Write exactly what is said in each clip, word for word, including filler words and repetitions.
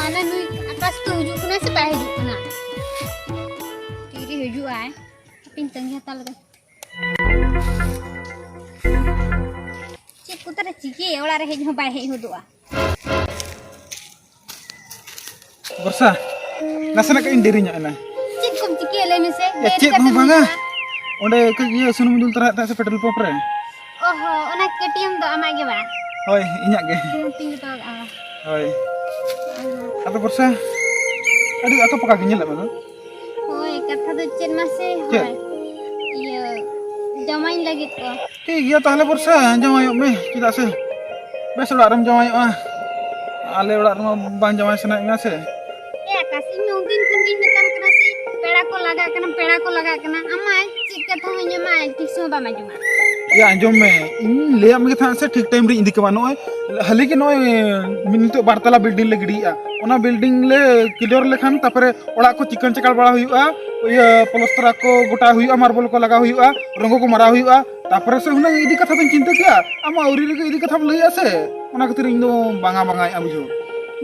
ᱟᱞᱮ ᱱᱩᱭ ᱟᱠᱟᱥ ᱫᱚ ᱦᱤᱡᱩᱜ ᱠᱟᱱᱟ ᱥᱮ ᱵᱟᱭ ᱦᱤᱡᱩᱜ ᱠᱟᱱᱟ? ᱛᱤᱨᱮ ᱦᱤᱡᱩᱜ ᱟᱭ? ᱦᱟᱯᱮᱧ ᱛᱟᱺᱜᱤ ᱦᱟᱛᱟᱲ ᱞᱮᱜᱮ᱾ ᱪᱮᱫ ᱠᱚ ᱛᱟᱞᱮ ᱪᱤᱠᱟᱹᱭᱟ, ᱚᱲᱟᱜ ᱨᱮ ᱦᱮᱡ ᱦᱚᱸ ᱵᱟᱭ ᱦᱮᱡ ᱦᱚᱫᱚᱜᱼᱟ᱾ ᱵᱚᱨᱥᱟ, ᱱᱟᱥᱮᱱᱟᱜ ᱠᱟᱹᱡ ᱤᱧ ᱫᱮᱨᱤ ᱧᱚᱜ ᱮᱱᱟ᱾ ᱪᱮᱫ ᱠᱚᱢ ᱪᱤᱠᱟᱹᱭᱟ ᱞᱟᱹᱭ ᱢᱮᱥᱮ? ᱮ, ᱫᱮᱨᱤ ᱪᱮᱫ ᱠᱟᱛᱮᱢ ᱦᱚᱸ ᱵᱟᱝᱟ᱾ ᱦᱤᱡᱩᱜᱼᱟ? ᱚᱸᱰᱮ ᱠᱟᱹᱡ ᱤᱭᱟᱹ ᱥᱩᱱᱩᱢ ᱫᱩᱞ ᱛᱚᱨᱟᱭᱮᱫ ᱛᱟᱦᱮᱸᱫ ᱥᱮ ᱯᱮᱴᱨᱳᱞ ᱯᱟᱢᱯ ᱨᱮ᱾ ᱚ ᱦᱚᱸ, ᱚᱱᱟ ᱠᱮ ᱴᱤ ᱮᱢ ᱫᱚ ᱟᱢᱟᱜ ᱜᱮ ᱵᱟᱝ? ᱦᱳᱭ, ᱤᱧᱟᱹᱜ ᱜᱮ᱾ ᱥᱩᱱᱩᱢ ᱛᱤᱧ ᱡᱚᱴᱟᱣ ᱠᱟᱜᱼᱟ᱾ ᱦᱳᱭ᱾ ᱟᱫᱚ ᱵᱚᱨᱥᱟ, ᱟᱹᱰᱤ ᱟᱠᱚ ᱯᱟᱠᱟ ᱜᱮ ᱧᱮᱞᱚᱜ ᱠᱟᱱᱟ᱾ ᱦᱳᱭ, ᱠᱟᱛᱷᱟ ᱫᱚ ᱪᱮᱫ ᱢᱟᱥᱮ? ᱪᱮᱫ? ᱦᱳᱭ, ᱤᱭᱟᱹ, ᱡᱟᱶᱟᱭ ᱞᱟᱹᱜᱤᱫ ᱠᱚ᱾ ᱴᱷᱤᱠ ᱜᱮᱭᱟ, ᱛᱟᱦᱞᱮ ᱵᱚᱨᱥᱟ, ᱡᱟᱶᱟᱭᱚᱜ ᱢᱮ᱾ ᱪᱮᱫᱟᱜ ᱥᱮ ᱵᱮᱥ ᱚᱲᱟᱜ ᱨᱮᱢ ᱡᱟᱶᱟᱭᱚᱜᱼᱟ, ᱟᱞᱮ ᱚᱲᱟᱜ ᱨᱮᱢᱟ ᱵᱟᱝ ᱡᱟᱶᱟᱭ ᱥᱟᱱᱟᱭᱮᱫ ᱢᱮᱭᱟ ᱥᱮ᱾ ᱮ ᱟᱠᱟᱥ, ᱤᱧ ᱢᱟ ᱩᱱᱫᱤᱱ ᱠᱷᱚᱱ ᱜᱤᱧ ᱢᱮᱛᱟᱢ ᱠᱟᱱᱟ ᱥᱮ, ᱯᱮᱲᱟ ᱠᱚ ᱞᱟᱜᱟᱜ ᱠᱟᱱᱟ, ᱯᱮᱲᱟ ᱠᱚ ᱞᱟᱜᱟᱜ ᱠᱟᱱᱟ, ᱟᱢᱟᱜ ᱪᱮᱫ ᱠᱟᱛᱷᱟᱢ ᱟᱸᱡᱚᱢᱟ? ᱴᱷᱤᱠ ᱥᱚᱢᱚᱭ ᱵᱟᱢ ᱟᱸᱡᱚᱢᱟ᱾ ᱭᱟ, ᱟᱸᱡᱚᱢ ᱢᱮ, ᱤᱧ ᱞᱟᱹᱭᱟᱫ ᱢᱮᱜᱮ ᱛᱟᱦᱮᱸᱫ ᱥᱮ, ᱴᱷᱤᱠ ᱴᱟᱭᱤᱢ ᱨᱮᱧ ᱤᱫᱤ ᱠᱟᱢᱟ᱾ ᱱᱚᱜᱼᱚᱭ ᱦᱟᱹᱞᱤ ᱜᱮ ᱱᱚᱜᱼᱚᱭ ᱱᱤᱛᱚᱜ ᱵᱟᱨ ᱛᱟᱞᱟ ᱵᱤᱞᱰᱤᱝ ᱞᱮ ᱜᱤᱰᱤᱭᱮᱫᱼᱟ, ᱚᱱᱟ ᱵᱤᱞᱰᱤᱝ ᱞᱮ ᱠᱞᱤᱭᱟᱨ ᱞᱮᱠᱷᱟᱱ ᱛᱟᱨᱯᱚᱨᱮ ᱚᱲᱟᱜ ᱠᱚ ᱪᱤᱠᱟᱹᱬ ᱪᱟᱠᱟᱲ ᱵᱟᱲᱟ ᱦᱩᱭᱩᱜᱼᱟ, ᱤᱭᱟᱹ ᱯᱞᱟᱥᱴᱟᱨ ᱠᱚ ᱜᱚᱴᱟ ᱦᱩᱭᱩᱜᱼᱟ, ᱢᱟᱨᱵᱚᱞ ᱠᱚ ᱞᱟᱜᱟᱣ ᱦᱩᱭᱩᱜᱼᱟ, ᱨᱚᱝᱜᱚ ᱠᱚ ᱢᱟᱨᱟᱣ ᱦᱩᱭᱩᱜᱼᱟ, ᱛᱟᱨᱯᱚᱨᱮ ᱥᱮ ᱦᱩᱱᱟᱹᱝ ᱤᱫᱤ ᱠᱟᱛᱷᱟ ᱫᱚᱧ ᱪᱤᱱᱛᱟᱹ ᱠᱮᱭᱟ, ᱟᱢᱟᱜ ᱟᱹᱣᱨᱤ ᱨᱮᱜᱮ ᱤᱫᱤ ᱠᱟᱛᱷᱟᱢ ᱞᱟᱹᱭᱮᱫᱼᱟ ᱥᱮ, ᱚᱱᱟ ᱠᱷᱟᱹᱛᱤᱨ ᱤᱧ ᱫᱚ ᱵᱟᱝᱟ ᱵᱟᱝᱟᱭᱮᱫᱼᱟ, ᱵᱩᱡᱷᱟᱹᱣ᱾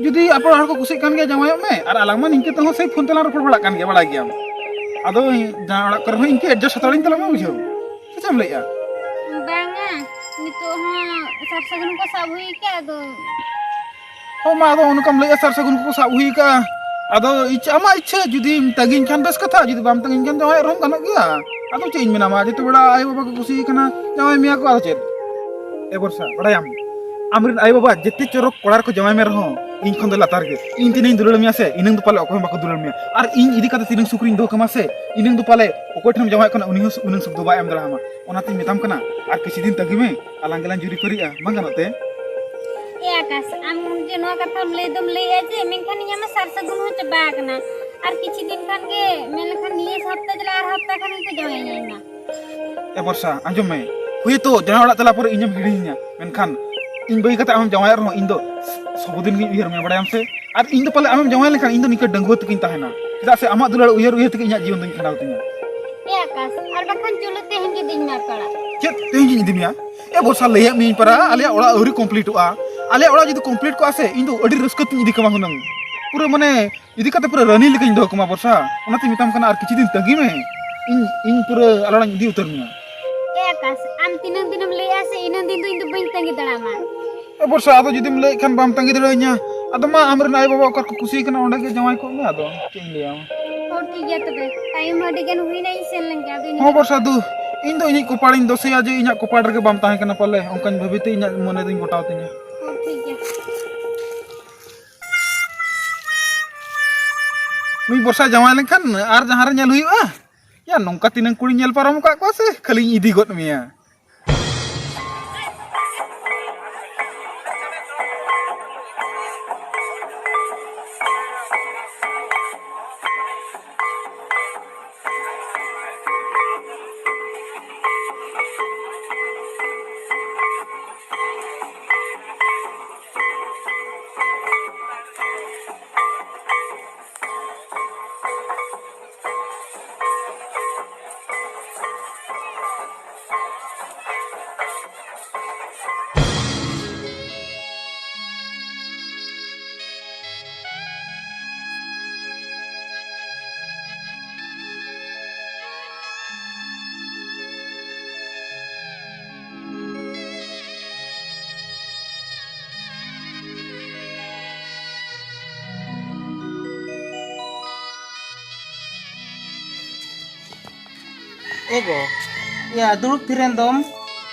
ᱡᱩᱫᱤ ᱟᱯᱮ ᱚᱲᱟᱜ ᱦᱚᱲ ᱠᱚ ᱠᱩᱥᱤᱜ ᱠᱟᱱ ᱜᱮᱭᱟ, ᱡᱟᱶᱟᱭᱚᱜ ᱢᱮ, ᱟᱨ ᱟᱞᱟᱝ ᱢᱟ ᱱᱤᱝᱠᱟᱹ ᱛᱮᱦᱚᱸ ᱥᱮᱭ ᱯᱷᱳᱱ ᱛᱮᱞᱟᱝ ᱨᱚᱯᱚᱲ ᱵᱟᱲᱟᱜ ᱠᱟᱱ ᱜᱮᱭᱟ, ᱵᱟᱲᱟᱭ ᱜᱮᱭᱟᱢ᱾ ᱟᱫᱚ ᱡᱟᱶᱟᱭ ᱚᱲᱟᱜ ᱠᱚᱨᱮ ᱦᱚᱸ ᱤᱱᱠᱟᱹ ᱮᱰᱡᱟᱥᱴ ᱦᱟᱛᱟᱲᱤᱧ ᱛᱟᱞᱟᱝ ᱢᱮ, ᱵᱩᱡᱷᱟᱹᱣ᱾ ᱥᱮ ᱪᱮᱫ ᱮᱢ ᱞᱟᱹᱭᱮᱫᱼᱟ? ᱵᱟᱝᱟ, ᱱᱤᱛᱚᱜ ᱦᱚᱸ ᱥᱟᱨ ᱥᱟᱹᱜᱩᱱ ᱠᱚ ᱥᱟᱵ ᱦᱩᱭ ᱠᱟᱜᱼᱟ, ᱟᱫᱚ ᱦᱳᱭ ᱢᱟ, ᱟᱫᱚ ᱚᱱᱠᱟᱢ ᱞᱟᱹᱭᱮᱫᱼᱟ, ᱥᱟᱨ ᱥᱟᱹᱜᱩᱱ ᱠᱚᱠᱚ ᱥᱟᱵ ᱦᱩᱭ ᱠᱟᱜᱼᱟ᱾ ᱟᱫᱚ ᱤᱪᱪᱷᱟᱹ, ᱟᱢᱟᱜ ᱤᱪᱪᱷᱟᱹ, ᱡᱩᱫᱤᱢ ᱛᱟᱺᱜᱤᱧ ᱠᱷᱟᱱ ᱵᱮᱥ ᱠᱟᱛᱷᱟ, ᱡᱩᱫᱤ ᱵᱟᱢ ᱛᱟᱺᱜᱤᱧ ᱠᱷᱟᱱ ᱡᱟᱶᱟᱭ ᱨᱮᱦᱚᱸᱢ ᱜᱟᱱᱚᱜ ᱜᱮᱭᱟ᱾ ᱟᱫᱚ ᱪᱮᱫ ᱤᱧ ᱢᱮᱱᱟ, ᱢᱟ ᱡᱮᱛᱮ ᱵᱮᱲᱟ ᱟᱭᱳ ᱵᱟᱵᱟ ᱠᱚ ᱠᱩᱥᱤ ᱠᱟᱱᱟ, ᱡᱟᱶᱟᱭ ᱢᱮᱭᱟ ᱠᱚ, ᱟᱫᱚ ᱪᱮᱫ? ᱮ ᱵᱚᱨᱥᱟ, ᱵᱟᱲᱟᱭᱟᱢ, ᱟᱢᱨᱮᱱ ᱟᱭᱳ ᱵᱟᱵᱟ ᱡᱮᱛᱮ ᱪᱚᱨᱚᱠ ᱠᱚᱲᱟ ᱨᱮᱠᱚ ᱡᱟᱶᱟᱭ ᱢᱮ ᱨᱮᱦᱚᱸ, ᱤᱧ ᱠᱷᱚᱱ ᱫᱚ ᱞᱟᱛᱟᱨ ᱜᱮ᱾ ᱤᱧ ᱛᱤᱱᱟᱹᱜ ᱤᱧ ᱫᱩᱞᱟᱹᱲ ᱢᱮᱭᱟ ᱥᱮ, ᱤᱱᱟᱹᱝ ᱫᱚ ᱯᱟᱞᱮ ᱚᱠᱚᱭ ᱦᱚᱸ ᱵᱟᱠᱚ ᱫᱩᱞᱟᱹᱲ ᱢᱮᱭᱟ᱾ ᱟᱨ ᱤᱧ ᱤᱫᱤ ᱠᱟᱛᱮ ᱛᱤᱱᱟᱹᱝ ᱥᱩᱠ ᱨᱤᱧ ᱫᱚᱦᱚ ᱠᱟᱢᱟ ᱥᱮ, ᱤᱱᱟᱹᱝ ᱫᱚ ᱯᱟᱞᱮ ᱚᱠᱚᱭ ᱴᱷᱮᱱᱮᱢ ᱡᱟᱶᱟᱭᱚᱜ ᱠᱟᱱᱟ, ᱩᱱᱤ ᱦᱚᱸ ᱩᱱᱟᱹᱝ ᱥᱩᱠ ᱫᱚ ᱵᱟᱭ ᱮᱢ ᱫᱟᱲᱮᱭᱟᱢᱟ᱾ ᱚᱱᱟᱛᱤᱧ ᱢᱮᱛᱟᱢ ᱠᱟᱱᱟ, ᱟᱨ ᱠᱤᱪᱷᱩ ᱫᱤᱱ ᱛᱟᱺᱜᱤ ᱢᱮ, ᱟᱞᱟᱝ ᱜᱮᱞᱟᱝ ᱡᱩᱨᱤ ᱯᱟᱹᱨᱤᱜᱼᱟ, ᱵᱟᱝ ᱜᱟᱱᱚᱜ ᱛᱮ? ᱮ ᱟᱠᱟᱥ, ᱟᱢ ᱡᱮ ᱱᱚᱣᱟ ᱠᱟᱛᱷᱟᱢ ᱞᱟᱹᱭ ᱫᱚᱢ ᱞᱟᱹᱭᱮᱫᱼᱟ ᱡᱮ, ᱢᱮᱱᱠᱷᱟᱱ ᱤᱧᱟᱹᱜ ᱢᱟ ᱥᱟᱨ ᱥᱟᱹᱜᱩᱱ ᱦᱚᱸ ᱪᱟᱵᱟ ᱟᱠᱟᱱᱟ᱾ ᱟᱨ ᱠᱤᱪᱷᱩ ᱫᱤᱱ ᱠᱷᱟᱱ ᱜᱮ, ᱢᱮᱱ ᱞᱮᱠᱷᱟᱱ ᱱᱤᱭᱟᱹ ᱦᱟᱯᱛᱟ ᱪᱟᱞᱟᱜ, ᱟᱨ ᱦᱟᱯᱛᱟ ᱠᱷᱟᱱ ᱜᱮᱠᱚ ᱡᱟᱶᱟᱭᱤᱧᱟ ᱤᱧ ᱢᱟ᱾ ᱮ ᱵᱚᱨᱥᱟ, ᱟᱸᱡᱚᱢ ᱢᱮ, ᱦᱳᱭᱛᱳ ᱡᱟᱶᱟᱭ ᱚᱲᱟᱜ ᱪᱟᱞᱟᱣ ᱯᱚᱨᱮ ᱤᱧᱮᱢ ᱦᱤᱲᱤᱧᱤᱧᱟ, ᱢᱮᱱᱠᱷᱟᱱ ᱤᱧ ᱵᱟᱹᱜᱤ ᱠᱟᱛᱮ ᱟᱢᱮᱢ ᱡᱟᱶᱟᱭᱚᱜ ᱨᱮᱦᱚᱸ, ᱤᱧ ᱫᱚ ᱥᱚᱵᱚᱫᱤᱱ ᱜᱤᱧ ᱩᱭᱦᱟᱹᱨ ᱢᱮᱭᱟ, ᱵᱟᱲᱟᱭᱟᱢ ᱥᱮ? ᱟᱨ ᱤᱧ ᱫᱚ ᱯᱟᱞᱮ ᱟᱢᱮᱢ ᱡᱟᱶᱟᱭ ᱞᱮᱱᱠᱷᱟᱱ ᱤᱧ ᱫᱚ ᱱᱤᱝᱠᱟᱹ ᱰᱟᱺᱜᱩᱣᱟᱹ ᱛᱮᱜᱮᱧ ᱛᱟᱦᱮᱱᱟ, ᱪᱮᱫᱟᱜ ᱥᱮ ᱟᱢᱟᱜ ᱫᱩᱞᱟᱹᱲ ᱩᱭᱦᱟᱹᱨ ᱩᱭᱦᱟᱹᱨ ᱛᱮᱜᱮ ᱤᱧᱟᱹᱜ ᱡᱤᱭᱚᱱ ᱫᱚᱧ ᱠᱷᱟᱸᱰᱟᱣ ᱛᱤᱧᱟ᱾ ᱮ ᱟᱠᱟᱥ, ᱟᱨ ᱵᱟᱠᱷᱟᱱ ᱪᱚᱞᱚ ᱛᱮᱦᱮᱧ ᱜᱮ ᱤᱫᱤᱧ ᱢᱮ ᱟᱯᱮ ᱚᱲᱟᱜ᱾ ᱪᱮᱫ ᱛᱮᱦᱮᱧ ᱜᱤᱧ ᱤᱫᱤ ᱢᱮᱭᱟ? ᱮ ᱵᱚᱨᱥᱟ, ᱞᱟᱹᱭᱟᱫ ᱢᱤᱭᱟᱹᱧ ᱯᱟᱨᱟ, ᱟᱞᱮᱭᱟᱜ ᱚᱲᱟᱜ ᱟᱹᱣᱨᱤ ᱠᱚᱢᱯᱞᱤᱴᱚᱜᱼᱟ᱾ ᱟᱞᱮᱭᱟᱜ ᱚᱲᱟᱜ ᱡᱩᱫᱤ ᱠᱚᱢᱯᱞᱤᱴ ᱠᱚᱜᱼᱟ ᱥᱮ, ᱤᱧ ᱫᱚ ᱟᱹᱰᱤ ᱨᱟᱹᱥᱠᱟᱹ ᱛᱤᱧ ᱤᱫᱤ ᱠᱟᱢᱟ ᱦᱩᱱᱟᱹᱝ᱾ ᱯᱩᱨᱟᱹ ᱢᱟᱱᱮ ᱤᱫᱤ ᱠᱟᱛᱮ ᱯᱩᱨᱟᱹ ᱨᱟᱹᱱᱤ ᱞᱮᱠᱟᱧ ᱫᱚᱦᱚ ᱠᱟᱢᱟ ᱵᱚᱨᱥᱟ᱾ ᱚᱱᱟᱛᱮᱧ ᱢᱮᱛᱟᱢ ᱠᱟᱱᱟ, ᱟᱨ ᱠᱤᱪᱷᱩ ᱫᱤᱱ ᱛᱟᱺᱜᱤ ᱢᱮ, ᱤᱧ ᱤᱧ ᱯᱩᱨᱟᱹ ᱟᱞᱟᱲᱟᱧ ᱤᱫᱤ ᱩᱛᱟᱹᱨ ᱢᱮᱭᱟ᱾ ᱮ ᱟᱠᱟᱥ, ᱟᱢ ᱛᱤᱱᱟᱹᱝ ᱫᱤᱱᱮᱢ ᱞᱟᱹᱭᱮᱜᱼᱟ ᱥᱮ, ᱤᱱᱟᱹᱝ ᱫᱤᱱ ᱫᱚ ᱤᱧ ᱫᱚ ᱵᱟᱹᱧ ᱛᱟᱺᱜᱤ ᱫᱟᱲᱮᱭᱟᱢᱟ᱾ ᱮ ᱵᱚᱨᱥᱟ, ᱟᱫᱚ ᱡᱩᱫᱤᱢ ᱞᱟᱹᱭᱮᱫ ᱠᱷᱟᱱ ᱵᱟᱢ ᱛᱟᱺᱜᱤ ᱫᱟᱲᱮᱭᱟᱹᱧᱟ, ᱟᱫᱚ ᱢᱟ ᱟᱢᱨᱮᱱ ᱟᱭᱳᱼᱵᱟᱵᱟ ᱚᱠᱟ ᱨᱮᱠᱚ ᱠᱩᱥᱤ ᱠᱟᱱᱟ ᱚᱸᱰᱮ ᱜᱮ ᱡᱟᱶᱟᱭ ᱠᱚᱜ ᱢᱮ᱾ ᱟᱫᱚ ᱪᱮᱫ ᱤᱧ ᱞᱟᱹᱭᱟ? ᱦᱚᱸ, ᱴᱷᱤᱠ ᱜᱮᱭᱟ ᱛᱚᱵᱮ, ᱴᱟᱭᱤᱢ ᱦᱚᱸ ᱟᱹᱰᱤ ᱜᱟᱱ ᱦᱩᱭᱱᱟ, ᱤᱧ ᱥᱮᱱ ᱞᱮᱱ ᱜᱮ᱾ ᱟᱫᱚ ᱤᱧ ᱦᱚᱸ ᱵᱚᱨᱥᱟ ᱫᱩ, ᱤᱧ ᱫᱚ ᱤᱧᱤᱡ ᱠᱚᱯᱟᱲᱤᱧ ᱫᱚᱥᱮᱭᱟ ᱡᱮ ᱤᱧᱟᱹᱜ ᱠᱚᱯᱟᱲ ᱨᱮᱜᱮ ᱵᱟᱢ ᱛᱟᱦᱮᱸ ᱠᱟᱱᱟ ᱯᱟᱞᱮ, ᱚᱱᱠᱟᱧ ᱵᱷᱟᱹᱵᱤ ᱛᱮ ᱤᱧᱟᱹᱜ ᱢᱚᱱᱮ ᱫᱚᱧ ᱜᱚᱴᱟᱣ ᱛᱤᱧᱟᱹ᱾ ᱦᱚᱸ, ᱴᱷᱤᱠ ᱜᱮᱭᱟ᱾ ᱱᱩᱭ ᱵᱚᱨᱥᱟ ᱡᱟᱶᱟᱭ ᱞᱮᱱᱠᱷᱟᱱ ᱟᱨ ᱡᱟᱦᱟᱸ ᱨᱮ ᱧᱮᱞ ᱦᱩᱭᱩᱜᱼᱟ᱾ ᱭᱟ, ᱱᱚᱝᱠᱟ ᱛᱤᱱᱟᱹᱝ ᱠᱩᱲᱤᱧ ᱧᱮᱞ ᱯᱟᱨᱚᱢ ᱟᱠᱟᱫ ᱠᱚᱣᱟ ᱥᱮ, ᱠᱷᱟᱹᱞᱤᱧ ᱤᱫᱤ ᱜᱚᱫ ᱢᱮᱭᱟ᱾ ᱮ ᱜᱚ, ᱭᱟ, ᱫᱩᱲᱩᱵ ᱛᱷᱤᱨ ᱮᱱ ᱫᱚᱢ,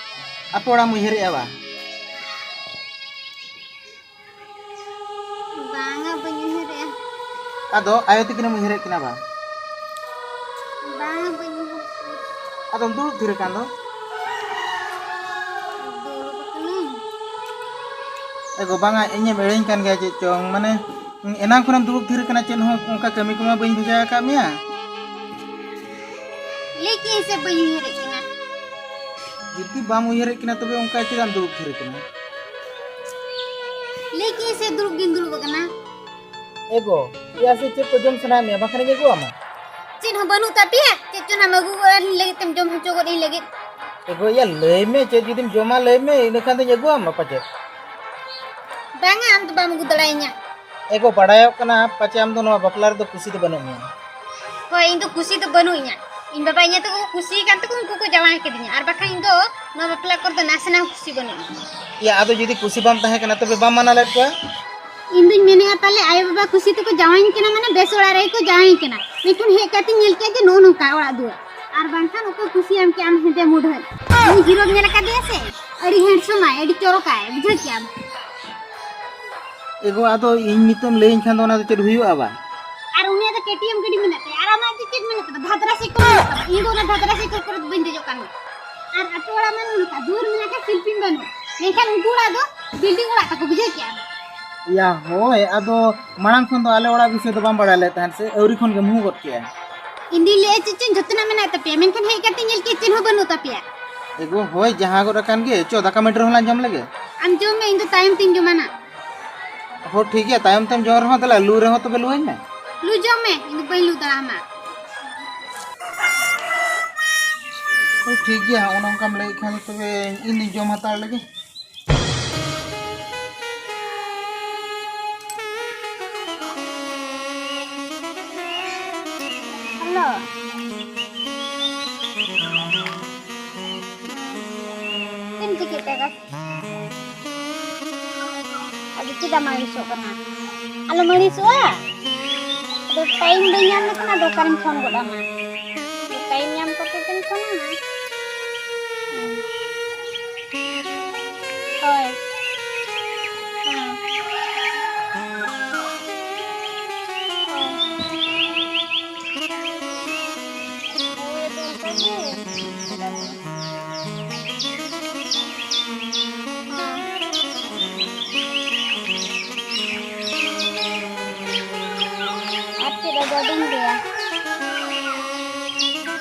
ᱟᱯᱮ ᱚᱲᱟᱜ ᱮᱢ ᱩᱭᱦᱟᱹᱨᱮᱜᱼᱟ ᱵᱟ? ᱵᱟᱝᱟ, ᱵᱟᱹᱧ ᱩᱭᱦᱟᱹᱨᱮᱜᱼᱟ᱾ ᱟᱫᱚ ᱟᱭᱳ ᱛᱤᱠᱤᱱᱮᱢ ᱩᱭᱦᱟᱹᱨᱮᱫ ᱠᱤᱱᱟ ᱵᱟ? ᱵᱟᱝᱟ, ᱵᱟᱹᱧ ᱩᱭᱦᱟᱹᱨᱮᱫ ᱠᱤᱱᱟ᱾ ᱟᱫᱚᱢ ᱫᱩᱲᱩᱵ ᱛᱷᱤᱨ ᱟᱠᱟᱱ ᱫᱚ? ᱫᱩᱲᱩᱵ ᱟᱠᱟᱱᱟᱹᱧ᱾ ᱮ ᱜᱚ, ᱵᱟᱝᱟ, ᱤᱧᱮᱢ ᱮᱲᱮᱧ ᱠᱟᱱ ᱜᱮᱭᱟ ᱪᱮᱫ ᱪᱚᱝ, ᱢᱟᱱᱮ, ᱮᱱᱟᱝ ᱠᱷᱚᱱᱮᱢ ᱫᱩᱲᱩᱵ ᱛᱷᱤᱨ ᱟᱠᱟᱱᱟ, ᱪᱮᱫ ᱦᱚᱸ ᱚᱱᱠᱟ ᱠᱟᱹᱢᱤ ᱠᱚᱢᱟ ᱵᱟᱹᱧ ᱵᱷᱮᱡᱟ ᱟᱠᱟᱫ ᱢᱮᱭᱟ᱾ ᱞᱟᱹᱭ ᱠᱮᱜᱼᱟᱹᱧ ᱥᱮ ᱵᱟᱹᱧ ᱩᱭᱦᱟᱹᱨᱮᱫ ᱠᱤᱱᱟ᱾ ᱡᱩᱫᱤ ᱵᱟᱢ ᱩᱭᱦᱟᱹᱨᱮᱫ ᱠᱤᱱᱟ, ᱛᱚᱵᱮ ᱚᱱᱠᱟ ᱪᱮᱫᱟᱜ ᱮᱢ ᱫᱩᱲᱩᱵ ᱛᱷᱤᱨ ᱟᱠᱟᱱᱟ? ᱞᱟᱹᱭ ᱠᱮᱜᱼᱟᱹᱧ ᱥᱮ ᱫᱩᱲᱩᱵ ᱜᱤᱧ ᱫᱩᱲᱩᱵ ᱟᱠᱟᱱᱟ᱾ ᱮ ᱜᱚ, ᱭᱟ ᱥᱮ ᱪᱮᱫ ᱠᱚ ᱡᱚᱢ ᱥᱟᱱᱟᱭᱮᱫ ᱢᱮᱭᱟ? ᱵᱟᱠᱷᱟᱱᱤᱧ ᱟᱹᱜᱩ ᱟᱢᱟ᱾ ᱪᱮᱫ ᱦᱚᱸ ᱵᱟᱹᱱᱩᱜ ᱛᱟᱯᱮᱭᱟ? ᱪᱮᱫ ᱪᱚ ᱱᱟᱢ ᱟᱹᱜᱩ ᱜᱚᱫ ᱟᱹᱞᱤᱧ ᱞᱟᱹᱜᱤᱫ ᱛᱮᱢ ᱡᱚᱢ ᱦᱚᱪᱚ ᱜᱚᱫ ᱤᱧ ᱞᱟᱹᱜᱤᱫ? ᱮ ᱜᱚ, ᱭᱟ ᱞᱟᱹᱭ ᱢᱮ, ᱪᱮᱫ ᱡᱩᱫᱤᱢ ᱡᱚᱢᱟ ᱞᱟᱹᱭ ᱢᱮ, ᱤᱱᱟᱹ ᱠᱷᱟᱱ ᱫᱚᱧ ᱟᱹᱜᱩ ᱟᱢᱟ ᱯᱟᱪᱮᱫ᱾ ᱵᱟᱝᱟ, ᱟᱢ ᱫᱚ ᱵᱟᱢ ᱟᱹᱜᱩ ᱫᱟᱲᱮᱭᱟᱹᱧᱟ᱾ ᱮᱜᱳ, ᱵᱟᱰᱟᱭᱚᱜ ᱠᱟᱱᱟ ᱯᱟᱪᱮ ᱟᱢ ᱫᱚ ᱱᱚᱣᱟ ᱵᱟᱯᱞᱟ ᱨᱮᱫᱚ ᱠᱩᱥᱤ ᱫᱚ ᱵᱟᱹᱱᱩᱜ ᱢᱮᱭᱟ᱾ ᱦᱳᱭ, ᱤᱧ ᱫᱚ ᱠᱩᱥᱤ ᱫᱚ ᱵᱟᱹᱱᱩᱜ ᱤᱧᱟ᱾ ᱤᱧ ᱵᱟᱵᱟ ᱤᱧ ᱛᱟᱠᱚ ᱠᱚ ᱠᱩᱥᱤ ᱟᱠᱟᱱ ᱛᱮᱠᱚ ᱩᱱᱠᱩ ᱠᱚ ᱡᱟᱶᱟᱭ ᱠᱤᱫᱤᱧᱟ, ᱟᱨ ᱵᱟᱠᱷᱟᱱ ᱤᱧ ᱫᱚ ᱱᱚᱣᱟ ᱵᱟᱯᱞᱟ ᱠᱚᱨᱮ ᱫᱚ ᱱᱟᱥᱮᱱᱟᱜ ᱦᱚᱸ ᱠᱩᱥᱤ ᱵᱟᱹᱱᱩᱜ ᱤᱧᱟ᱾ ᱭᱟ, ᱟᱫᱚ ᱡᱩᱫᱤ ᱠᱩᱥᱤ ᱵᱟᱢ ᱛᱟᱦᱮᱸ ᱠᱟᱱᱟ, ᱛᱚᱵᱮ ᱵᱟᱢ ᱢᱟᱱᱟ ᱞᱮᱫ ᱠᱚᱣᱟ? ᱤᱧ ᱫᱩᱧ ᱢᱮᱱᱮᱫᱼᱟ, ᱯᱟᱞᱮ ᱟᱭᱳ ᱵᱟᱵᱟ ᱠᱩᱥᱤ ᱛᱮᱠᱚ ᱡᱟᱶᱟᱭᱤᱧ ᱠᱟᱱᱟ, ᱢᱟᱱᱮ ᱵᱮᱥ ᱚᱲᱟᱜ ᱨᱮᱜᱮ ᱠᱚ ᱡᱟᱶᱟᱭᱤᱧ ᱠᱟᱱᱟ᱾ ᱢᱮᱱᱠᱷᱟᱱ ᱦᱮᱡ ᱠᱟᱛᱮᱧ ᱧᱮᱞ ᱠᱮᱫᱼᱟ ᱡᱮ ᱱᱚᱜᱼᱚ ᱱᱚᱝᱠᱟ ᱚᱲᱟᱜ ᱫᱩᱣᱟᱹᱨ᱾ ᱟᱨ ᱵᱟᱝᱠᱷᱟᱱ ᱚᱠᱚᱭ ᱠᱩᱥᱤᱭᱟᱢ ᱠᱮ ᱟᱢ ᱦᱮᱸᱫᱮ ᱢᱩᱰᱷᱟᱹ? ᱩᱱᱤ ᱦᱤᱨᱳᱢ ᱧᱮᱞ ᱟᱠᱟᱫᱮᱭᱟ ᱥᱮ? ᱟᱹᱰᱤ ᱦᱮᱱᱰᱥᱚᱢ ᱟᱭ, ᱟᱹᱰᱤ ᱪᱚᱨᱚᱠ ᱟᱭ, ᱵᱩᱡᱷᱟᱹᱣ ᱠᱮᱜᱼᱟᱢ? ᱮᱜᱳ, ᱟᱫᱚ ᱤᱧ ᱱᱤᱛᱚᱜ ᱮᱢ ᱞᱟᱹᱭᱟᱹᱧ ᱠᱷᱟᱱ ᱫᱚ ᱚᱱᱟ ᱫᱚ ᱪᱮᱫ ᱦᱩᱭᱩᱜᱼᱟ ᱵᱟ? ᱟᱨ ᱩᱱᱤᱭᱟᱜ ᱫᱚ ᱠᱮ ᱴᱤ ᱮᱢ ᱜᱟᱹᱰᱤ ᱢᱮᱱᱟᱜ ᱛᱟᱭᱟ, ᱟᱨ ᱟᱢᱟᱜ ᱫᱚ ᱪᱮᱫ ᱢᱮᱱᱟᱜ ᱛᱟᱢᱟ? ᱤᱧ ᱫᱚ ᱚᱱᱟ ᱵᱷᱟᱫᱨᱟ ᱥᱟᱭᱠᱮᱞ ᱢᱮᱱᱟᱜ ᱛᱟᱢᱟ, ᱤᱧ ᱫᱚ ᱚᱱᱟ ᱵᱷᱟᱫᱨᱟ ᱥᱟᱭᱠᱮᱞ ᱠᱚᱨᱮ ᱫᱚ ᱵᱟᱹᱧ ᱫᱮᱡᱚᱜ ᱠᱟᱱ ᱜᱮᱭᱟ᱾ ᱟᱨ ᱟᱯᱮ ᱚᱲᱟᱜ ᱢᱟ ᱱᱚᱝᱠᱟ ᱫᱩᱣᱟᱹᱨ ᱢᱮᱱᱟᱜ ᱠᱷᱟᱱ ᱥᱤᱞᱯᱤᱧ ᱵᱟᱹᱱᱩᱜ, ᱢᱮᱱᱠᱷᱟᱱ ᱩᱱᱠᱩ ᱚᱲᱟᱜ ᱫᱚ ᱵᱤᱞᱰᱤᱝ ᱚᱲᱟᱜ ᱛᱟᱠᱚ, ᱵᱩᱡᱷᱟᱹᱣ ᱠᱮᱜᱼᱟᱢ? ᱭᱟ ᱦᱳᱭ, ᱟᱫᱚ ᱢᱟᱲᱟᱝ ᱠᱷᱚᱱ ᱫᱚ ᱟᱞᱮ ᱚᱲᱟᱜ ᱵᱤᱥᱚᱭ ᱫᱚ ᱵᱟᱢ ᱵᱟᱲᱟᱭ ᱞᱮᱫ ᱛᱟᱦᱮᱸᱫ ᱥᱮ? ᱟᱹᱣᱨᱤ ᱠᱷᱚᱱ ᱜᱮᱢ ᱦᱩ ᱜᱚᱫ ᱠᱮᱜᱼᱟ᱾ ᱤᱧ ᱫᱩᱧ ᱞᱟᱹᱭᱮᱫᱼᱟ ᱪᱮᱫ ᱪᱚᱝ ᱡᱷᱚᱛᱚᱱᱟᱜ ᱢᱮᱱᱟᱜ ᱛᱟᱯᱮᱭᱟ, ᱢᱮᱱᱠᱷᱟᱱ ᱦᱮᱡ ᱠᱟᱛᱮ ᱧᱮᱞ ᱠᱮᱫ ᱪᱮᱫ ᱦᱚᱸ ᱵᱟᱹᱱᱩᱜ ᱛᱟᱯᱮᱭᱟ᱾ ᱮᱜᱳ ᱦᱳᱭ, ᱡᱟᱦᱟᱸ ᱜᱚᱫ ᱟᱠᱟᱱ ᱜᱮ, ᱪᱚ ᱫᱟᱠᱟ ᱢᱟᱹᱰᱤ ᱨᱮᱦᱚᱸ ᱞᱟᱝ ᱡᱚᱢ ᱞᱮᱜᱮ᱾ ᱟᱢ ᱡᱚᱢ ᱢᱮ, ᱤᱧ ᱫᱚ ᱛᱟᱭᱚᱢ ᱛᱤᱧ ᱡᱚᱢᱟ ᱱᱟᱜ᱾ ᱦᱳ ᱴᱷᱤᱠ ᱜᱮᱭᱟ, ᱛᱟᱭᱚᱢ ᱛᱮᱢ ᱡᱚᱢ ᱨᱮᱦᱚᱸ ᱫᱮᱞᱟ ᱞᱩ ᱨᱮᱦᱚᱸ ᱛᱚᱵᱮ ᱞᱩ ᱟᱹᱧ ᱢᱮ᱾ ᱞᱩ ᱡᱚᱢ ᱢᱮ, ᱤᱧ ᱫᱚ ᱵᱟᱹᱧ ᱞᱩ ᱫᱟᱲᱮᱭᱟᱢᱟ᱾ ᱦᱳ ᱴᱷᱤᱠ ᱜᱮᱭᱟ, ᱦᱚᱸᱜᱼᱚ ᱱᱚᱝᱠᱟᱢ ᱞᱟᱹᱭᱮᱫ ᱠᱷᱟᱱ ᱫᱚ ᱛᱚᱵᱮ ᱤᱧ ᱫᱩᱧ ᱡᱚᱢ ᱦᱟᱛᱟᱲ ᱞᱮᱜᱮ᱾ ᱦᱮᱞᱳ᱾ ᱪᱮᱫ ᱮᱢ ᱪᱤᱠᱟᱹᱭᱮᱫ ᱛᱮ? ᱟᱫᱚ ᱪᱮᱫᱟᱜ ᱢᱟᱹᱲᱤᱥᱚᱜ ᱠᱟᱱᱟ? ᱟᱞᱚᱢ ᱟᱹᱲᱤᱥᱚᱜᱼᱟ᱾ ᱟᱫᱚ ᱴᱟᱭᱤᱢ ᱵᱟᱹᱧ ᱧᱟᱢ ᱞᱮᱠᱷᱟᱱ ᱟᱫᱚ ᱚᱠᱟᱨᱮᱧ ᱯᱷᱳᱱ ᱜᱚᱫ ᱟᱢᱟ? ᱟᱫᱚ ᱴᱟᱭᱤᱢ ᱧᱟᱢ ᱠᱟᱛᱮ ᱜᱮᱧ ᱯᱷᱳᱱ ᱟᱢᱟ᱾ ᱦᱳᱭ᱾ ᱦᱮᱸ᱾ ᱦᱳᱭ᱾ ᱦᱳᱭ, ᱟᱫᱚ ᱚᱱᱠᱟ ᱜᱮ᱾ ᱟᱨ ᱪᱮᱫ ᱟᱫᱚ ᱟᱹᱰᱤᱧ ᱞᱟᱹᱭᱟ?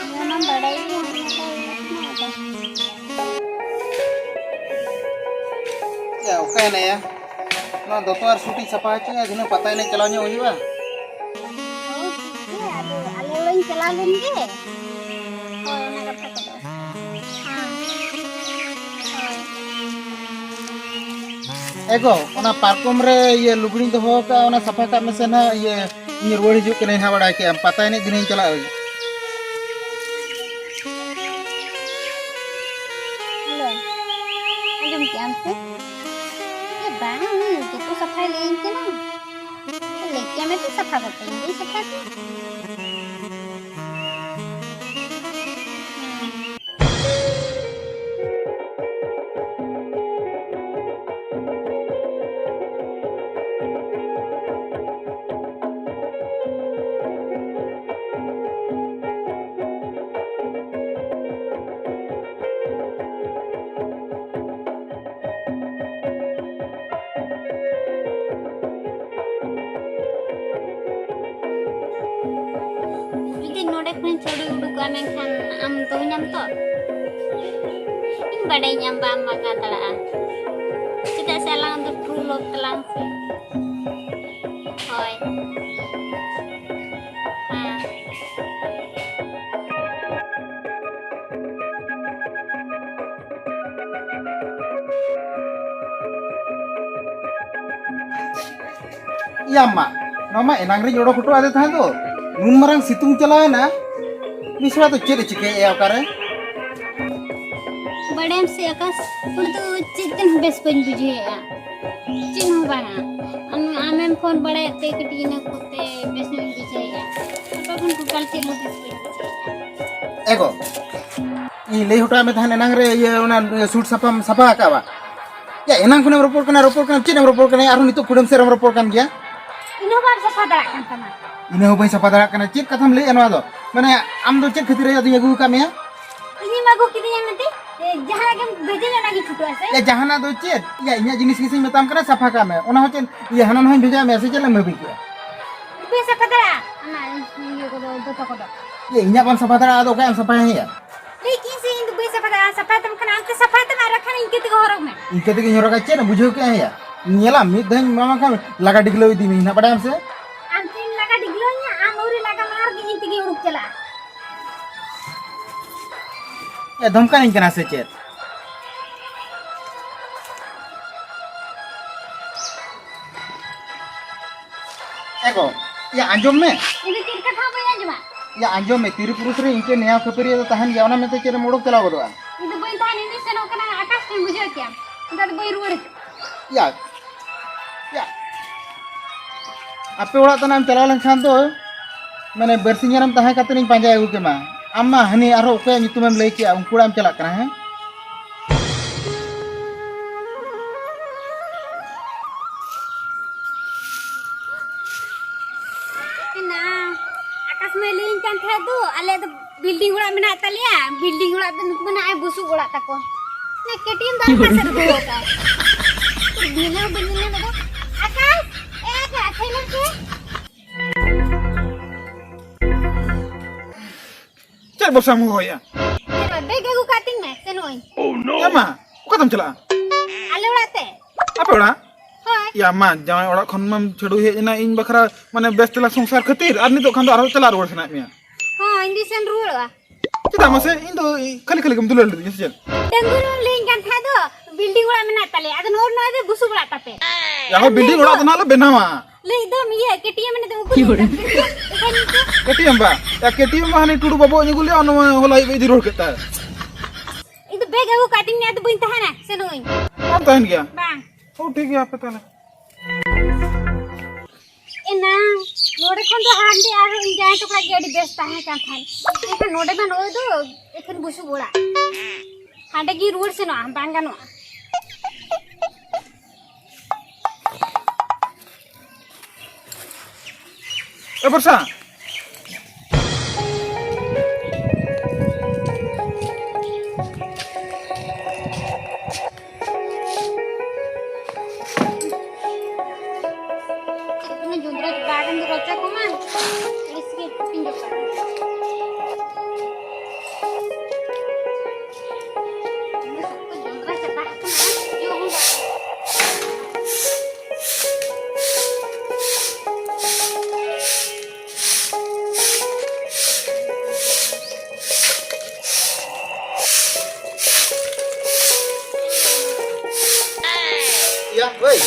ᱱᱤᱭᱟᱹ ᱢᱟᱢ ᱵᱟᱲᱟᱭ ᱜᱮᱭᱟ, ᱚᱱᱟ ᱫᱚ ᱤᱭᱟᱹ ᱠᱟᱱᱟ ᱟᱫᱚ᱾ ᱭᱟ, ᱚᱠᱟᱭᱮᱱᱟᱭᱟ? ᱱᱚᱣᱟ ᱫᱚᱛᱚ ᱟᱨ ᱥᱩᱴ ᱤᱧ ᱥᱟᱯᱷᱟ ᱦᱚᱪᱚᱭᱟ, ᱫᱷᱤᱱᱟᱹᱝ ᱯᱟᱛᱟ ᱮᱱᱮᱡ ᱪᱟᱞᱟᱣ ᱧᱚᱜ ᱦᱩᱭᱩᱜᱼᱟ᱾ ᱦᱳᱭ, ᱴᱷᱤᱠ ᱜᱮᱭᱟ, ᱟᱫᱚ ᱟᱞᱮ ᱚᱲᱟᱜ ᱤᱧ ᱪᱟᱞᱟᱣ ᱞᱮᱱ ᱜᱮ᱾ ᱦᱳᱭ, ᱚᱱᱟ ᱠᱟᱛᱷᱟ ᱠᱚᱫᱚ᱾ ᱦᱮᱸ᱾ ᱦᱳᱭ᱾ ᱮ ᱜᱚ, ᱚᱱᱟ ᱯᱟᱨᱠᱚᱢ ᱨᱮ ᱤᱭᱟᱹ ᱞᱩᱜᱽᱲᱤᱧ ᱫᱚᱦᱚ ᱟᱠᱟᱫᱼᱟ, ᱚᱱᱟ ᱥᱟᱯᱷᱟ ᱠᱟᱜ ᱢᱮᱥᱮ ᱱᱟᱦᱟᱜ᱾ ᱤᱭᱟᱹ, ᱤᱧ ᱨᱩᱣᱟᱹᱲ ᱦᱤᱡᱩᱜ ᱠᱟᱹᱱᱟᱹᱧ ᱱᱟᱦᱟᱜ ᱵᱟᱲᱟᱭ ᱠᱮᱜᱼᱟᱢ, ᱯᱟᱛᱟ ᱮᱱᱮᱡ ᱫᱤᱱᱤᱧ ᱪᱟᱞᱟᱜ ᱟᱹᱧ᱾ ᱦᱮᱞᱳ, ᱟᱸᱡᱚᱢ ᱠᱮᱜᱼᱟᱢ ᱥᱮ? ᱮ ᱵᱟᱝ, ᱩᱱᱤ ᱡᱚᱛᱚ ᱥᱟᱯᱷᱟᱭ ᱞᱟᱹᱭᱟᱹᱧ ᱠᱟᱱᱟ᱾ ᱞᱟᱹᱭ ᱠᱮᱜᱼᱟ ᱢᱮᱱᱛᱮ ᱥᱟᱯᱷᱟ ᱜᱚᱫ ᱠᱟᱹᱧ, ᱵᱟᱹᱧ ᱥᱟᱯᱷᱟ ᱠᱮᱜᱼᱟ᱾ ᱡᱩᱫᱤ ᱱᱚᱰᱮ ᱠᱷᱚᱱᱤᱧ ᱪᱷᱟᱹᱲᱤ ᱩᱰᱩᱠᱚᱜᱼᱟ, ᱢᱮᱱᱠᱷᱟᱱ ᱟᱢ ᱫᱚᱦᱚᱧᱟᱢ ᱛᱚ? ᱤᱧ ᱵᱟᱰᱟᱭᱟᱹᱧ ᱟᱢ ᱵᱟᱢ ᱵᱟᱜᱟᱣ ᱫᱟᱲᱮᱭᱟᱜᱼᱟ, ᱪᱮᱫᱟᱜ ᱥᱮ ᱟᱞᱟᱝ ᱫᱚ true love ᱛᱟᱞᱟᱝ ᱥᱮ᱾ ᱦᱳᱭ᱾ ᱦᱮᱸ᱾ ᱤᱭᱟᱢ ᱢᱟ, ᱱᱚᱣᱟ ᱢᱟ ᱮᱱᱟᱝ ᱨᱤᱧ ᱚᱰᱚᱠ ᱦᱚᱴᱚ ᱟᱫᱮ ᱛᱟᱦᱮᱸ ᱫᱚ᱾ ᱱᱩᱱ ᱢᱟᱨᱟᱝ ᱥᱤᱛᱩᱝ ᱪᱟᱞᱟᱣᱮᱱᱟ, ᱢᱤᱥᱨᱟ ᱫᱚ ᱪᱮᱫ ᱮ ᱪᱤᱠᱟᱹᱭᱮᱫᱼᱟ ᱚᱠᱟᱨᱮ? ᱵᱟᱰᱟᱭᱟᱢ ᱥᱮ ᱟᱠᱟᱥ, ᱩᱱᱤ ᱫᱚ ᱪᱮᱫ ᱛᱮ ᱦᱚᱸ ᱵᱮᱥ ᱵᱟᱹᱧ ᱵᱩᱡᱷᱟᱹᱣᱮᱫᱼᱟ᱾ ᱪᱮᱫ ᱦᱚᱸ ᱵᱟᱝᱟ᱾ ᱟᱢ, ᱟᱢᱮᱢ ᱯᱷᱳᱱ ᱵᱟᱲᱟᱭᱮᱫ ᱛᱮ ᱠᱟᱹᱴᱤᱡ ᱤᱱᱟᱹ ᱠᱚᱛᱮ ᱵᱮᱥ ᱧᱚᱜ ᱤᱧ ᱵᱩᱡᱷᱟᱹᱣᱮᱫᱼᱟ᱾ ᱟᱯᱮ ᱠᱷᱚᱱ ᱴᱳᱴᱟᱞ ᱪᱮᱫ ᱦᱚᱸ ᱵᱮᱥ ᱵᱟᱹᱧ ᱵᱩᱡᱷᱟᱹᱣᱮᱫᱼᱟ᱾ ᱮ ᱜᱚ, ᱤᱧ ᱞᱟᱹᱭ ᱦᱚᱴᱚ ᱟᱫ ᱢᱮ ᱛᱟᱦᱮᱸᱫ ᱮᱱᱟᱝ ᱨᱮ, ᱤᱭᱟᱹ, ᱚᱱᱟ ᱥᱩᱴ ᱥᱟᱯᱷᱟᱢ ᱥᱟᱯᱷᱟ ᱟᱠᱟᱫᱼᱟ? ᱭᱟ, ᱮᱱᱟᱝ ᱠᱷᱚᱱᱮᱢ ᱨᱚᱯᱚᱲ ᱠᱟᱱᱟ, ᱨᱚᱯᱚᱲ ᱠᱟᱱᱟ, ᱪᱮᱫ ᱮᱢ ᱨᱚᱯᱚᱲ ᱠᱟᱱᱟ? ᱟᱨᱦᱚᱸ ᱱᱤᱛᱚᱜ ᱠᱩᱰᱟᱹᱢ ᱥᱮᱫ ᱨᱮᱢ ᱨᱚᱯᱚᱲ ᱠᱟᱱ ᱜᱮᱭᱟ᱾ ᱤᱧ ᱦᱚᱸ ᱵᱟᱢ ᱥᱟᱯᱷᱟ ᱫᱟᱲᱮᱭᱟᱜ ᱠᱟᱱ ᱛᱟᱢᱟ᱾ ᱤᱧ ᱦᱚᱸ ᱵᱟᱹᱧ ᱥᱟᱯᱷᱟ ᱫᱟᱲᱮᱭᱟᱜ ᱠᱟᱱᱟ᱾ ᱪᱮᱫ ᱠᱟᱛᱷᱟᱢ ᱞᱟᱹᱭᱮᱫᱼᱟ ᱱᱚᱣᱟ ᱫᱚ? ᱢᱟᱱᱮ, ᱟᱢ ᱫᱚ ᱪᱮᱫ ᱠᱷᱟᱹᱛᱤᱨ ᱨᱮ ᱟᱫᱚᱧ ᱟᱹᱜᱩ ᱟᱠᱟᱫ ᱢᱮᱭᱟ? ᱤᱧᱮᱢ ᱟᱹᱜᱩ ᱠᱤᱫᱤᱧᱟ ᱢᱮᱱᱛᱮ, ᱮ, ᱡᱟᱦᱟᱱᱟᱜ ᱜᱮᱢ ᱵᱷᱮᱡᱟᱧᱟ, ᱚᱱᱟᱜᱤᱧ ᱪᱷᱩᱴᱟᱹᱜᱼᱟ ᱥᱮ? ᱭᱟ, ᱡᱟᱦᱟᱱᱟᱜ ᱫᱚ ᱪᱮᱫ? ᱭᱟ, ᱤᱧᱟᱹᱜ ᱡᱤᱱᱤᱥ ᱜᱮᱥᱮᱧ ᱢᱮᱛᱟᱢ ᱠᱟᱱᱟ, ᱥᱟᱯᱷᱟ ᱠᱟᱜ ᱢᱮ᱾ ᱚᱱᱟ ᱦᱚᱸ ᱪᱮᱫ? ᱭᱟ, ᱦᱟᱱᱟ ᱱᱚᱣᱟᱧ ᱵᱷᱮᱡᱟᱭ ᱢᱮᱭᱟ ᱥᱮ ᱪᱮᱫ ᱮᱢ ᱵᱷᱟᱹᱵᱤ ᱠᱮᱜᱼᱟ? ᱵᱟᱹᱧ ᱥᱟᱯᱷᱟ ᱫᱟᱲᱮᱭᱟᱜᱼᱟ ᱚᱱᱟ ᱤᱭᱟᱹ ᱠᱚᱫᱚ, ᱫᱚᱛᱚ ᱠᱚᱫᱚ᱾ ᱭᱟ, ᱤᱧᱟᱹᱜ ᱵᱟᱢ ᱥᱟᱯᱷᱟ ᱫᱟᱲᱮᱭᱟᱜᱼᱟ, ᱟᱫᱚ ᱚᱠᱚᱭᱟᱜ ᱮᱢ ᱥᱟᱯᱷᱟᱭᱟ ᱭᱟ? ᱞᱟᱹᱭ ᱠᱤᱧ ᱥᱮ, ᱤᱧ ᱫᱚ ᱵᱟᱹᱧ ᱥᱟᱯᱷᱟ ᱫᱟᱲᱮᱭᱟᱜᱼᱟ᱾ ᱥᱟᱯᱷᱟᱭ ᱛᱟᱢ ᱠᱷᱟᱱ ᱟᱢ ᱛᱮ ᱥᱟᱯᱷᱟᱭ ᱛᱟᱢ, ᱟᱨ ᱵᱟᱠᱷᱟᱱ ᱤᱱᱠᱟᱹ ᱛᱮᱜᱮ ᱦᱚᱨᱚᱜ ᱢᱮ᱾ ᱤᱱᱠᱟᱹ ᱛᱮᱜᱮᱧ ᱦᱚᱨᱚᱜᱟ, ᱪᱮᱫ ᱮᱢ ᱵᱩᱡᱷᱟᱹᱣ ᱠᱮᱜᱼᱟ ᱭᱟ? ᱧᱮᱞᱟᱢ, ᱢᱤᱫ ᱫᱷᱟᱣ ᱤᱧ ᱮᱢᱟᱢ ᱠᱷᱟᱱ ᱞᱟᱜᱟ ᱰᱤᱜᱞᱟᱹᱣ ᱤᱫᱤ ᱢᱤᱭᱟᱹᱧ ᱱᱟᱜ, ᱵᱟᱲᱟᱭᱟᱢ ᱥᱮ? ᱟᱢ ᱛᱮᱢ ᱞᱟᱜᱟ ᱰᱤᱜᱞᱟᱹᱣᱤᱧᱟ, ᱟᱢ ᱟᱹᱣᱨᱤ ᱞᱟᱜᱟᱢ ᱟᱨ ᱜᱮ ᱤᱧ ᱛᱮᱜᱮ ᱩᱰᱩᱠ ᱪᱟᱞᱟᱜᱼᱟ᱾ ᱮ, ᱫᱷᱚᱢᱠᱟᱣᱤᱧ ᱠᱟᱱᱟ ᱥᱮ ᱪᱮᱫ? ᱮ ᱜᱚ, ᱭᱟ ᱟᱸᱡᱚᱢ ᱢᱮ᱾ ᱤᱧ ᱫᱚ ᱪᱮᱫ ᱠᱟᱛᱷᱟ ᱦᱚᱸ ᱵᱟᱹᱧ ᱟᱸᱡᱚᱢᱟ᱾ ᱭᱟ ᱟᱸᱡᱚᱢ ᱢᱮ, ᱛᱤᱨᱤ ᱯᱩᱨᱩᱥ ᱨᱮ ᱤᱱᱠᱟᱹ ᱱᱮᱭᱟᱣ ᱠᱷᱟᱹᱯᱟᱹᱨᱤ ᱫᱚ ᱛᱟᱦᱮᱱ ᱜᱮᱭᱟ, ᱚᱱᱟ ᱢᱮᱱᱛᱮ ᱪᱮᱫ ᱮᱢ ᱚᱰᱚᱠ ᱪᱟᱞᱟᱣ ᱜᱚᱫᱚᱜᱼᱟ? ᱤᱧ ᱫᱚ ᱵᱟᱹᱧ ᱛᱟᱦᱮᱱᱟ, ᱤᱧ ᱫᱚᱧ ᱥᱮᱱᱚᱜ ᱠᱟᱱᱟ, ᱟᱠᱟᱥ ᱴᱷᱮᱱ ᱵᱩᱡᱷᱟᱹᱣ ᱠᱮᱭᱟᱢ, ᱚᱱᱠᱟ ᱫᱚ ᱵᱟᱹᱧ ᱨᱩᱣᱟᱹᱲ ᱦᱤᱡᱩᱜᱼᱟ᱾ ᱭᱟ, ᱭᱟ, ᱟᱯᱮ ᱚᱲᱟᱜ ᱛᱟᱱᱟᱜ ᱮᱢ ᱪᱟᱞᱟᱣ ᱞᱮᱱᱠᱷᱟᱱ ᱫᱚ, ᱢᱟᱱᱮ, ᱵᱟᱨᱥᱤᱧ ᱜᱟᱱᱮᱢ ᱛᱟᱦᱮᱸ ᱠᱟᱛᱮ ᱤᱧ ᱯᱟᱸᱡᱟ ᱟᱹᱜᱩ ᱠᱮᱢᱟ᱾ ᱟᱢ ᱢᱟ ᱦᱟᱹᱱᱤ ᱟᱨᱦᱚᱸ ᱚᱠᱚᱭᱟᱜ ᱧᱩᱛᱩᱢᱮᱢ ᱞᱟᱹᱭ ᱠᱮᱜᱼᱟ, ᱩᱱᱠᱩ ᱚᱲᱟᱜ ᱮᱢ ᱪᱟᱞᱟᱜ ᱠᱟᱱᱟ, ᱦᱮᱸ? ᱮᱱᱟ, ᱟᱠᱟᱥ ᱢᱟᱭ ᱞᱟᱹᱭᱟᱹᱧ ᱠᱟᱱ ᱛᱟᱦᱮᱸᱫ ᱫᱚ, ᱟᱞᱮ ᱫᱚ building ᱚᱲᱟᱜ ᱢᱮᱱᱟᱜ ᱛᱟᱞᱮᱭᱟ, building ᱚᱲᱟᱜ ᱫᱚ ᱱᱩᱠᱩ ᱢᱮᱱᱟᱜᱼᱟ ᱵᱩᱥᱩᱵ ᱚᱲᱟᱜ ᱛᱟᱠᱚ᱾ ᱚᱱᱟ ᱠᱮᱴᱤᱭᱮᱢ ᱫᱚ ᱚᱠᱟ ᱥᱮᱫ ᱨᱮ ᱫᱚᱦᱚ ᱠᱟᱜᱼᱟ? ᱧᱮᱞ ᱦᱚᱸ ᱵᱟᱹᱧ ᱧᱮᱞ ᱧᱟᱢ ᱮᱫᱟ᱾ ᱟᱠᱟᱥ, ᱮ ᱟᱠᱟᱥ, ᱦᱮᱡ ᱞᱮᱱ ᱥᱮ᱾ ᱪᱮᱫ ᱵᱚᱨᱥᱟᱢ ᱦᱚᱦᱚᱭᱟ? ᱪᱟᱞᱟᱜ, bag ᱟᱹᱜᱩ ᱠᱟᱜ ᱛᱤᱧ ᱢᱮ, ᱥᱮᱱᱚᱜ ᱟᱹᱧ᱾ ᱮ ᱢᱟ, ᱚᱠᱟᱛᱮᱢ ᱪᱟᱞᱟᱜᱼᱟ? ᱟᱞᱮ ᱚᱲᱟᱜ ᱛᱮ᱾ ᱟᱯᱮ ᱚᱲᱟᱜ? ᱦᱳᱭ᱾ ᱭᱟ ᱢᱟ, ᱡᱟᱶᱟᱭ ᱚᱲᱟᱜ ᱠᱷᱚᱱ ᱢᱟᱢ ᱪᱷᱟᱹᱰᱩᱭ ᱦᱮᱡ ᱮᱱᱟ, ᱤᱧ ᱵᱟᱠᱷᱨᱟ, ᱢᱟᱱᱮ, ᱵᱮᱥ ᱪᱟᱞᱟᱜ ᱥᱚᱝᱥᱟᱨ ᱠᱷᱟᱹᱛᱤᱨ, ᱟᱨ ᱱᱤᱛᱚᱜ ᱠᱷᱟᱱ ᱫᱚ ᱟᱨᱦᱚᱸ ᱪᱟᱞᱟᱜ ᱨᱩᱣᱟᱹᱲ ᱥᱟᱱᱟᱭᱮᱫ ᱢᱮᱭᱟ᱾ ᱦᱚᱸ, ᱤᱧ ᱫᱚᱧ ᱥᱮᱱ ᱨᱩᱣᱟᱹᱲᱚᱜᱼᱟ᱾ ᱪᱮᱫᱟᱜ ᱢᱟᱥᱮ? ᱤᱧ ᱫᱚ ᱠᱷᱟᱹᱞᱤ ᱠᱷᱟᱹᱞᱤ ᱜᱮᱢ ᱫᱩᱞᱟᱹᱲ ᱞᱤᱫᱤᱧᱟ ᱥᱮ ᱪᱮᱫ? ᱰᱟᱹᱝᱜᱩ ᱨᱮᱢ ᱞᱟᱹᱭᱟᱹᱧ ᱠᱟᱱ ᱛᱟᱦᱮᱸᱫ ᱫᱚ, building ᱚᱲᱟᱜ ᱢᱮᱱᱟᱜ ᱛᱟᱞᱮᱭᱟ, ᱟᱫᱚ ᱱᱚᱜᱼᱚ ᱱᱚᱣᱟ ᱫᱚ ᱵᱩᱥᱩᱵ ᱚᱲᱟᱜ ᱛᱟᱯᱮ᱾ ᱭᱟ ᱦᱳ, building ᱚᱲᱟᱜ ᱫᱚ ᱱᱟᱦᱟᱜ ᱞᱮ ᱵᱮᱱᱟᱣᱟ᱾ ᱞᱟᱹᱭ ᱫᱚᱢ ᱤᱭᱟᱹ, ᱠᱮᱴᱤᱭᱮᱢ ᱢᱮᱱᱮᱫ ᱫᱚ ᱩᱠᱩᱨ ᱠᱮᱴᱤᱭᱮᱢ ᱵᱟ, ᱭᱟ, ᱠᱮᱴᱤᱭᱮᱢ ᱢᱟ ᱦᱟᱱᱮ ᱴᱩᱰᱩ ᱵᱟᱵᱩ ᱟᱹᱜᱩ ᱞᱮᱭᱟ, ᱚᱱᱟ ᱢᱟ ᱦᱚᱞᱟ ᱟᱹᱭᱩᱵ ᱤᱫᱤ ᱨᱩᱣᱟᱹᱲ ᱠᱮᱫ ᱛᱟᱭ᱾ ᱤᱧ ᱫᱚ bag ᱟᱹᱜᱩ ᱠᱟᱜ ᱛᱤᱧ ᱢᱮ, ᱟᱫᱚ ᱵᱟᱹᱧ ᱛᱟᱦᱮᱱᱟ, ᱥᱮᱱᱚᱜ ᱟᱹᱧ᱾ ᱵᱟᱢ ᱛᱟᱦᱮᱱ ᱜᱮᱭᱟ? ᱵᱟᱝ᱾ ᱦᱳ, ᱴᱷᱤᱠ ᱜᱮᱭᱟ, ᱟᱯᱮ ᱛᱟᱦᱞᱮ᱾ ᱮᱱᱟ, ᱱᱚᱰᱮ ᱠᱷᱚᱱ ᱫᱚ ᱦᱟᱸᱰᱮ ᱟᱨᱦᱚᱸ ᱤᱧ ᱡᱟᱶᱟᱭ ᱛᱟᱠᱚ ᱚᱲᱟᱜ ᱜᱮ ᱟᱹᱰᱤ ᱵᱮᱥ ᱛᱟᱦᱮᱸ ᱠᱟᱱ ᱛᱟᱦᱮᱸᱫ᱾ ᱢᱮᱱᱠᱷᱟᱱ ᱱᱚᱰᱮ ᱢᱟ ᱱᱚᱜᱼᱚᱭ ᱫᱚ ᱮᱠᱷᱮᱱ ᱵᱩᱥᱩᱵ ᱚᱲᱟᱜ᱾ ᱦᱟᱸᱰᱮ ᱜᱮ ᱨᱩᱣᱟᱹᱲ ᱥᱮᱱᱚᱜᱼᱟ, ᱵᱟᱝ ᱜᱟᱱᱚᱜᱼᱟ᱾ ᱮ ᱵᱚᱨᱥᱟ, ᱚᱱᱟ ᱡᱚᱸᱰᱨᱟ ᱵᱟᱜᱟᱱ ᱫᱚ ᱨᱚᱪᱟ ᱠᱚᱢᱟ, ᱟᱹᱲᱤᱥ ᱜᱮ ᱤᱧ ᱫᱚ ᱵᱟᱝ᱾ ᱚᱱᱟ ᱥᱚᱠᱛᱚ ᱡᱚᱸᱰᱨᱟ ᱪᱟᱵᱟᱜ ᱠᱟᱱᱟ, ᱡᱚ ᱦᱚᱸ ᱵᱟᱝ᱾ ᱭᱟ, ᱦᱳᱭ᱾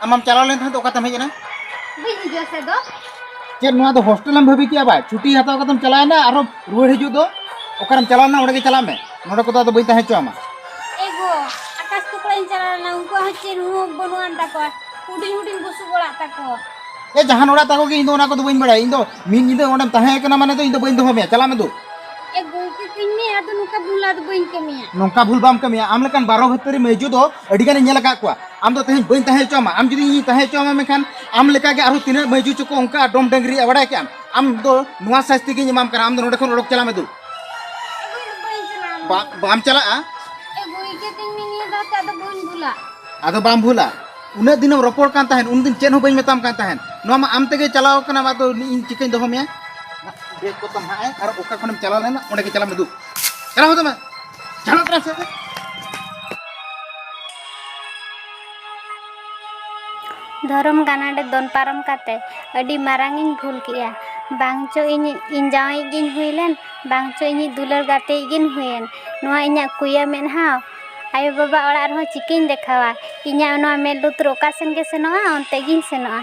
ᱟᱢᱮᱢ ᱪᱟᱞᱟᱣ ᱞᱮᱱ ᱛᱟᱦᱮᱸᱫ ᱫᱚ ᱚᱠᱟ ᱛᱮᱢ ᱦᱮᱡ ᱮᱱᱟ? ᱵᱟᱹᱧ ᱦᱤᱡᱩᱜᱼᱟ ᱥᱮ ᱫᱚ᱾ ᱪᱮᱫ ᱱᱚᱣᱟ ᱫᱚ ᱦᱳᱥᱴᱮᱞ ᱮᱢ ᱵᱷᱟᱹᱵᱤ ᱠᱮᱜᱼᱟ ᱵᱟᱭ? ᱪᱷᱩᱴᱤ ᱦᱟᱛᱟᱣ ᱠᱟᱛᱮᱢ ᱪᱟᱞᱟᱣ ᱮᱱᱟ, ᱟᱨᱦᱚᱸ ᱨᱩᱣᱟᱹᱲ ᱦᱤᱡᱩᱜ ᱫᱚ ᱚᱠᱟᱨᱮᱢ ᱪᱟᱞᱟᱣ ᱞᱮᱱᱟ ᱚᱸᱰᱮ ᱜᱮ ᱪᱟᱞᱟᱜ ᱢᱮ᱾ ᱱᱚᱰᱮ ᱠᱚᱫᱚ ᱟᱫᱚ ᱵᱟᱹᱧ ᱛᱟᱦᱮᱸ ᱦᱚᱪᱚ ᱟᱢᱟ᱾ ᱮ ᱜᱚ, ᱟᱠᱟᱥ ᱛᱟᱠᱚ ᱚᱲᱟᱜ ᱤᱧ ᱪᱟᱞᱟᱣ ᱞᱮᱱᱟ, ᱩᱱᱠᱩᱣᱟᱜ ᱦᱚᱸ ᱪᱮᱫ ᱦᱚᱸ ᱵᱟᱹᱱᱩᱜ ᱟᱱ ᱛᱟᱠᱚᱣᱟ, ᱦᱩᱰᱤᱧ ᱦᱩᱰᱤᱧ ᱵᱩᱥᱩᱵ ᱚᱲᱟᱜ ᱛᱟᱠᱚ᱾ ᱮ, ᱡᱟᱦᱟᱱ ᱚᱲᱟᱜ ᱛᱟᱠᱚ ᱜᱮ, ᱤᱧ ᱫᱚ ᱚᱱᱟ ᱠᱚᱫᱚ ᱵᱟᱹᱧ ᱵᱟᱲᱟᱭᱟ᱾ ᱤᱧ ᱫᱚ ᱢᱤᱫ ᱧᱤᱫᱟᱹ ᱚᱸᱰᱮᱢ ᱛᱟᱦᱮᱸ ᱠᱟᱱᱟ ᱢᱟᱱᱮ ᱫᱚ ᱤᱧ ᱫᱚ ᱵᱟᱹᱧ ᱫᱚᱦᱚ ᱢᱮᱭᱟ, ᱪᱟᱞᱟᱜ ᱢᱮ ᱫᱩ᱾ ᱮ ᱜᱚ, ᱤᱠᱟᱹ ᱠᱟᱹᱧ ᱢᱮ, ᱟᱫᱚ ᱱᱚᱝᱠᱟ ᱵᱷᱩᱞ ᱟᱫᱚ ᱵᱟᱹᱧ ᱠᱟᱹᱢᱤᱭᱟ᱾ ᱱᱚᱝᱠᱟ ᱵᱷᱩᱞ ᱵᱟᱢ ᱠᱟᱹᱢᱤᱭᱟ᱾ ᱟᱢ ᱞᱮᱠᱟᱱ ᱵᱟᱨᱚ ᱵᱷᱟᱹᱛᱟᱹᱨᱤ ᱢᱟᱹᱭᱡᱩ ᱫᱚ ᱟᱹᱰᱤ ᱜᱟᱱᱤᱧ ᱧᱮᱞ ᱟᱠᱟᱫ ᱠᱚᱣᱟ᱾ ᱟᱢ ᱫᱚ ᱛᱮᱦᱮᱧ ᱵᱟᱹᱧ ᱛᱟᱦᱮᱸ ᱦᱚᱪᱚ ᱟᱢᱟ᱾ ᱟᱢ ᱡᱩᱫᱤ ᱤᱧᱤᱧ ᱛᱟᱦᱮᱸ ᱦᱚᱪᱚ ᱟᱢᱟ, ᱢᱮᱱᱠᱷᱟᱱ ᱟᱢ ᱞᱮᱠᱟᱜᱮ ᱟᱨᱦᱚᱸ ᱛᱤᱱᱟᱹᱜ ᱢᱟᱹᱭᱡᱩ ᱪᱚᱠᱚ ᱚᱱᱠᱟ ᱰᱚᱢ ᱰᱟᱹᱝᱨᱤ ᱵᱟᱲᱟᱭ ᱠᱮᱜ ᱟᱢ᱾ ᱟᱢ ᱫᱚ ᱱᱚᱣᱟ ᱥᱟᱥᱛᱤ ᱜᱤᱧ ᱮᱢᱟᱢ ᱠᱟᱱᱟ᱾ ᱟᱢ ᱫᱚ ᱱᱚᱰᱮ ᱠᱷᱚᱱ ᱚᱰᱚᱠ ᱪᱟᱞᱟᱜ ᱢᱮ ᱫᱩ᱾ ᱮ ᱜᱚ, ᱤᱧ ᱫᱚ ᱵᱟᱹᱧ ᱪᱟᱞᱟᱜᱼᱟ᱾ ᱵᱟ-, ᱵᱟᱢ ᱪᱟᱞᱟᱜᱼᱟ? ᱮ ᱜᱚ, ᱤᱠᱟᱹ ᱠᱟᱹᱧ ᱢᱮ, ᱱᱤᱭᱟᱹ ᱫᱷᱟᱣ ᱛᱮ ᱟᱫᱚ ᱵᱟᱹᱧ ᱵᱷᱩᱞᱟ᱾ ᱟᱫᱚ ᱵᱟᱢ ᱵᱷᱩᱞᱟ? ᱩᱱᱟᱹᱜ ᱫᱤᱱᱮᱢ ᱨᱚᱯᱚᱲ ᱠᱟᱱ ᱛᱟᱦᱮᱸᱫ, ᱩᱱᱫᱤᱱ ᱪᱮᱫ ᱦᱚᱸ ᱵᱟᱹᱧ ᱢᱮᱛᱟᱢ ᱠᱟᱱ ᱛᱟᱦᱮᱸᱫ᱾ ᱱᱚᱣᱟ ᱢᱟ ᱟᱢ ᱛᱮᱜᱮ ᱪᱟᱞᱟᱣ ᱠᱟᱱᱟᱢ, ᱟᱫᱚ ᱤᱧ ᱪᱤᱠᱟᱹᱧ ᱫᱚᱦᱚ ᱢᱮᱭᱟ? ᱵᱮᱜᱽ ᱠᱚᱛᱟᱢ ᱦᱟᱸᱜ ᱮ, ᱟᱨ ᱚᱠᱟ ᱠᱷᱚᱱᱮᱢ ᱪᱟᱞᱟᱣ ᱞᱮᱱᱟ ᱚᱸᱰᱮ ᱜᱮ ᱪᱟᱞᱟᱜ ᱢᱮ ᱫᱩ᱾ ᱪᱟᱞᱟᱣ ᱦᱚᱫᱚᱜ ᱢᱮ᱾ ᱡᱟᱦᱟᱱᱟᱜ ᱠᱟᱱᱟ ᱥᱮ? ᱫᱷᱚᱨᱚᱢ ᱜᱟᱱᱟᱰᱮ ᱫᱚᱱ ᱯᱟᱨᱚᱢ ᱠᱟᱛᱮ ᱟᱹᱰᱤ ᱢᱟᱨᱟᱝ ᱤᱧ ᱵᱷᱩᱞ ᱠᱮᱜᱼᱟ᱾ ᱵᱟᱝ ᱪᱚ ᱤᱧ, ᱤᱧ ᱡᱟᱶᱟᱭᱤᱡ ᱜᱤᱧ ᱦᱩᱭ ᱞᱮᱱ, ᱵᱟᱝ ᱪᱚ ᱤᱧᱤᱡ ᱫᱩᱞᱟᱹᱲ ᱜᱟᱛᱮᱭᱤᱡ ᱜᱤᱧ ᱦᱩᱭᱮᱱ᱾ ᱱᱚᱣᱟ ᱤᱧᱟᱹᱜ ᱠᱩᱭᱟᱹ ᱢᱮᱫᱦᱟ ᱟᱭᱳ ᱵᱟᱵᱟ ᱚᱲᱟᱜ ᱨᱮᱦᱚᱸ ᱪᱤᱠᱟᱹᱧ ᱫᱮᱠᱷᱟᱣᱟ? ᱤᱧᱟᱹᱜ ᱱᱚᱣᱟ ᱢᱮᱫ ᱞᱩᱛᱩᱨ ᱚᱠᱟ ᱥᱮᱱ ᱜᱮ ᱥᱮᱱᱚᱜᱼᱟ, ᱚᱱᱛᱮ ᱜᱤᱧ ᱥᱮᱱᱚᱜᱼᱟ᱾